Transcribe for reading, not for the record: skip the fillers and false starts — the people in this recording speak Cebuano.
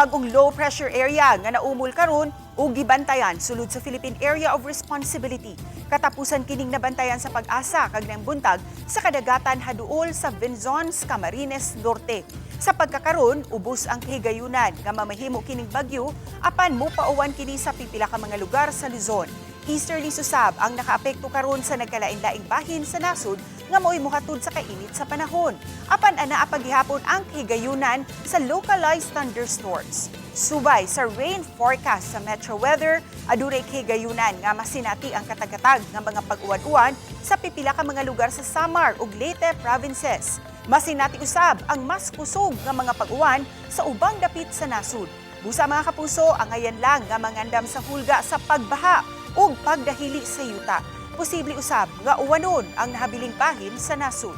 Bag-ong low pressure area nga naumol karon ug gibantayan sulod sa Philippine Area of Responsibility. Katapusan kining nabantayan sa Pag-asa kagnang buntag sa kadagatan haduol sa Vinzons, Camarines Norte. Sa pagkakaron, ubos ang kahigayunan nga mamahimo kining bagyo, apan mopauwan kini sa pipila ka mga lugar sa Luzon. Easterly susab ang nakaapekto karon sa nagkalain-laing bahin sa nasod nga mao'y mohatod sa kainit sa panahon. Apan anaa pa gihapon ang kahigayunan sa localized thunderstorms. Subay sa rain forecast sa Metro Weather, adunay kahigayunan nga masinati ang katag-katag nga mga pag-uwan-uwan sa pipila ka mga lugar sa Samar ug Leyte provinces. Masinati usab ang mas kusog nga mga pag-uwan sa ubang dapit sa nasod. Busa, mga kapuso, angayan lang nga mangandam sa hulga sa pagbaha ug pagdahili sa yuta. Posible usab nga uwanon ang nahabiling bahin sa nasod.